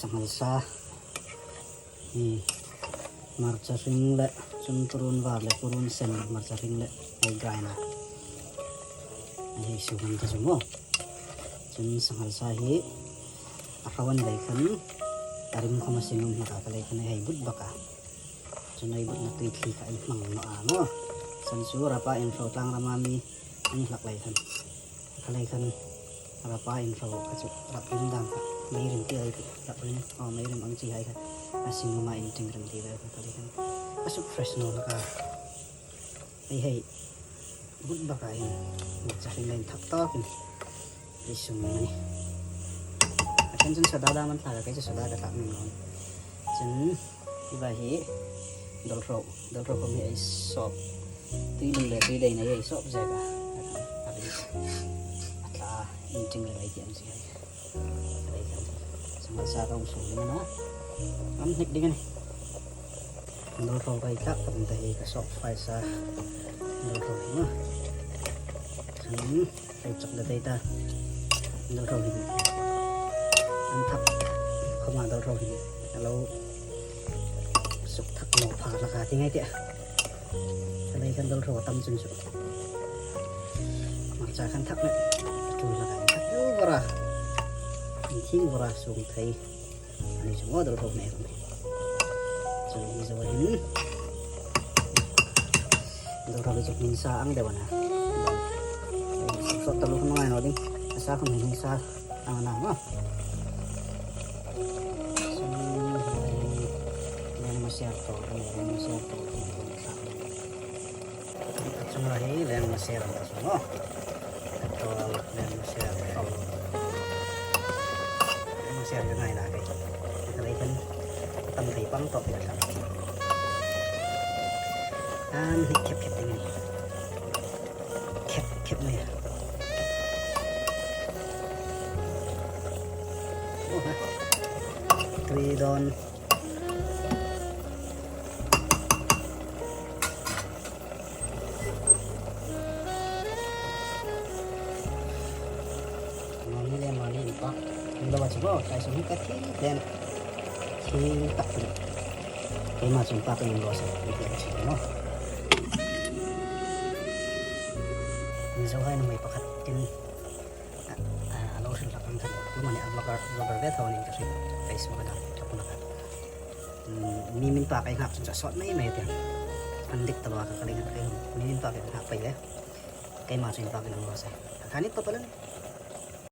Sanghal sa hi hmarcha hring leh chun purun var leh purun sen hmarcha hring leh hei grind a hei suhman te chu maw chun sanghal sa hi a hro a ni lei khan a rim khawm a sin awm hlak a ka lei khan hei but bak a chun hei but na tui thli kha a inhmang nawh a maw chhan chu rapa inhro tlang rama mi an hlak lei khan ka lei khan Rapa in hro kha chu rap rim dan kha mei rim tih ai tih rap rim aw mei rim ang chi hai kha a sin lama in ting rem tih vel kha ka lei khan a suk fresh nuam a ka hei hei but bakah hian hmarcha hring a in thak tawkin ei sum a ni a then chuan soda dam an thlak a kei chu soda ka thlak ngam lo a ni chuan hei hi dawlhrawh dawlhrawh kawm hi ei sawp tui lum leh tui daih nei a ei sawp zek a a ring a tla a inting leh mai tih ang chi a ni a lei hian sangha sa ka awm sum ding a ni a an hnek ding a ni dawlhrawh ka ei tlak tak ang te hi ka sawp fai sa dawlhrawh hi maw chuan hei chak la date a dawlhrawh hi an thak khawmah dawlhrawh hi a lo Suk thak maw pha laka ti ngai tiah kalei kan dol ro tam chun chu hmarcha kan thak leh tu laka in thak deuh vara in thing vara sung thei ani chu maw dol ro hmeh rom chun hi zo hin dol ro chu hmin sa ang deuh ana so talu khum ngai no ding asa khum hin sa ang na maw Khep khep mai a. Tui dawn. Mani le mani in pa. Lo chu bo tai sum ka thi len. Thi tak ni. Keimah chung pa ka in lo sa ni ti chi no. Mizo hai na mai pakhat tin a lo hrilh hlak ang khan tu mah nih a vlogger vlogger ve tho anih ka hrilh Facebook a dah ka pun a kha mi min pa ka i nghak chung chu a sawt mai mai a tiang an dik ta lo a ka ka lei khan ka mi min pa ka i nghak pai le keimah chu in pa ka in ang lo a sa ka khan it pawp a la ni.